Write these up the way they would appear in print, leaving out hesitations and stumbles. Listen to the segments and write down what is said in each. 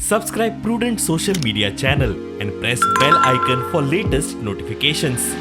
Subscribe Prudent social media channel and press bell icon for latest notifications.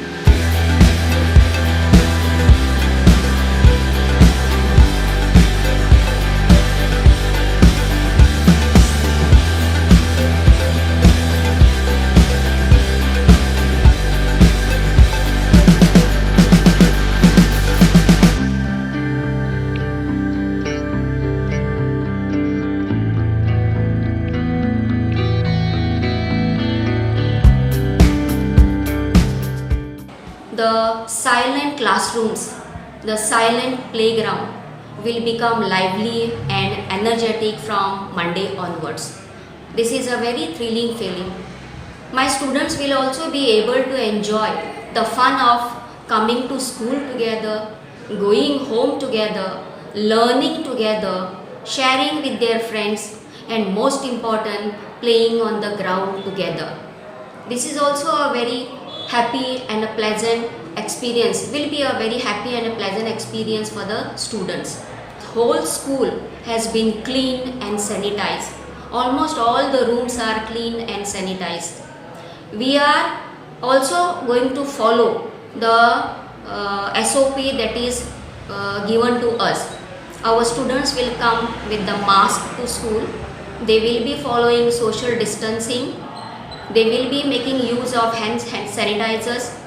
The silent classrooms, the silent playground will become lively and energetic from Monday onwards. This is a very thrilling feeling. My students will also be able to enjoy the fun of coming to school together, going home together, learning together, sharing with their friends, and most important, playing on the ground together. This is also a very happy and a pleasant experience, will be a very happy and a pleasant experience for the students. Whole school has been cleaned and sanitized. Almost all the rooms are clean and sanitized. We are also going to follow the SOP that is given to us. Our students will come with the mask to school. They will be following social distancing. They will be making use of hand sanitizers.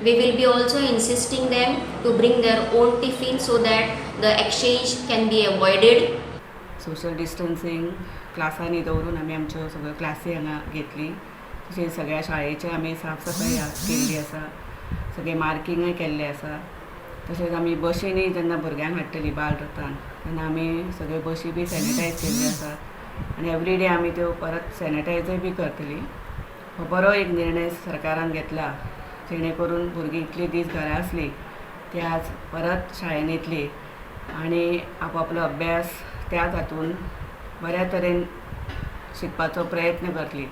We will be also insisting them to bring their own tiffin so that the exchange can be avoided. Social distancing क्लासांनी दवरून आमी आमच्यो सगळ्यो क्लासी हांगा घेतली. तशेंच सगळ्या शाळेची आमी साफ सफाई केल्ली आसा, सगळें मार्किंगय केल्लें आसा. तशेंच आमी बशींनी जेन्ना भुरग्यांक हाडटली बाल रथान तेन्ना आमी सगळ्यो बशी बी सॅनिटायज केल्ल्यो आसात आनी एवरी डे आमी त्यो परत सॅनिटायजय बी करतली. हो बरो एक निर्णय सरकारान घेतला, जेणे करून भुरगीं इतले दीस घरा आसली ती आज परत शाळेन येतली आनी आपआपलो अभ्यास त्याच हातून बऱ्या तरेन शिकपाचो प्रयत्न करतली.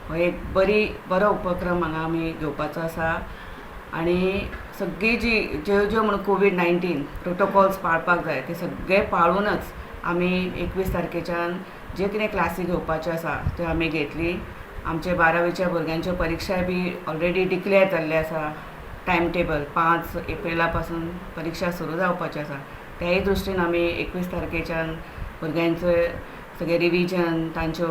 हो एक बरी बरो उपक्रम हांगा आमी घेवपाचो आसा आनी सगळीं जी ज्यो ज्यो म्हण कोवीड 19 प्रोटोकॉल्स पाळपाक जाय ते सगळे पाळूनच आमी 21 तारखेच्यान जे कितें क्लासी घेवपाच्यो आसा त्यो आमी घेतली. आमचे बारावीच्या भुरग्यांच्यो परिक्षा बी ऑलरेडी डिक्लेअर जाल्ले आसा. टायम टेबल 5 एप्रिला पासून परिक्षा सुरू जावपाच्यो आसा. त्याय दृश्टीन आमी 21 तारखेच्यान भुरग्यांचे सगळे रिविजन, तांच्यो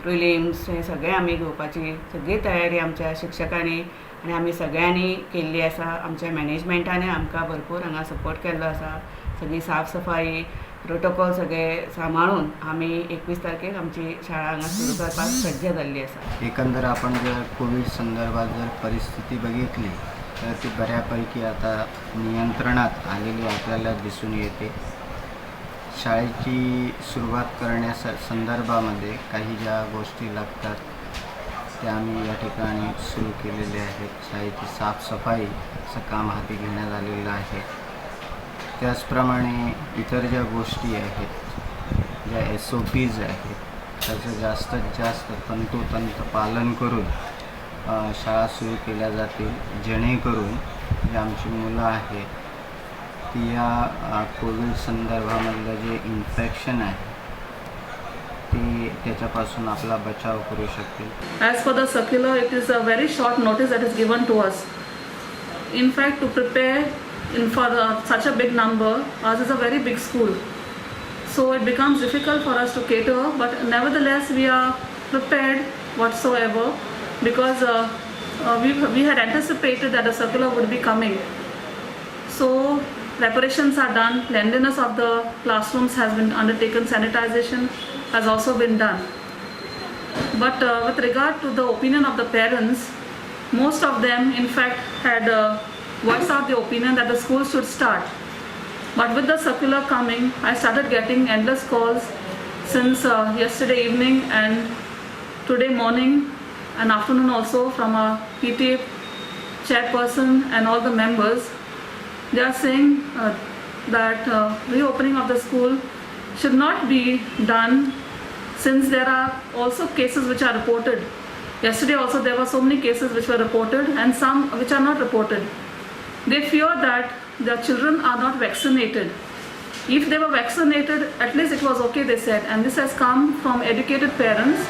प्रिलिम्स हें सगळें आमी घेवपाची सगळी तयारी आमच्या शिक्षकांनी आनी आमी सगळ्यांनी केल्ली आसा. आमच्या मॅनेजमेंटानय आमकां भरपूर हांगा सपोर्ट केल्लो आसा. सगळी साफ सफाई, प्रोटोकॉल सगळे सांबाळून आमी 21 तारखेक आमची शाळा हांगा सुरू करपाक सज्ज जाल्ली आसा. एकंदर आपण जर कोविड संदर्भात जर परिस्थिती बघितली तर ती बऱ्यापैकी आता नियंत्रणात आलेली आपल्याला दिसून येते. शाळेची सुरुवात करण्या संदर्भामध्ये काही ज्या गोष्टी लागतात त्या आम्ही या ठिकाणी सुरू केलेल्या आहेत. शाळेची साफसफाईचं काम हाती घेण्यात आलेलं आहे. त्याचप्रमाणे इतर ज्या गोष्टी आहेत, ज्या SOPs आहेत, त्याचं जास्तीत जास्त तंतोतंत पालन करून शाळा सुरू केल्या जातील, जेणेकरून जी आमची मुलं आहेत ती या कोविड संदर्भामधलं जे इन्फेक्शन आहे ती त्याच्यापासून आपला बचाव करू शकतील. As per the circular, it is a very short notice that is given to us. In fact, to prepare for such a big number, ours is a very big school. So it becomes difficult for us to cater, but nevertheless we are prepared whatsoever, because we had anticipated that a circular would be coming. So preparations are done, cleanliness of the classrooms has been undertaken, sanitization has also been done. But with regard to the opinion of the parents, most of them in fact had voiced out the opinion that the school should start. But with the circular coming, I started getting endless calls since yesterday evening and today morning and afternoon also from our PTA chairperson and all the members. They are saying that reopening of the school should not be done, since there are also cases which are reported. Yesterday also there were so many cases which were reported and some which are not reported. They fear that their children are not vaccinated. If they were vaccinated, at least it was okay, they said. And this has come from educated parents.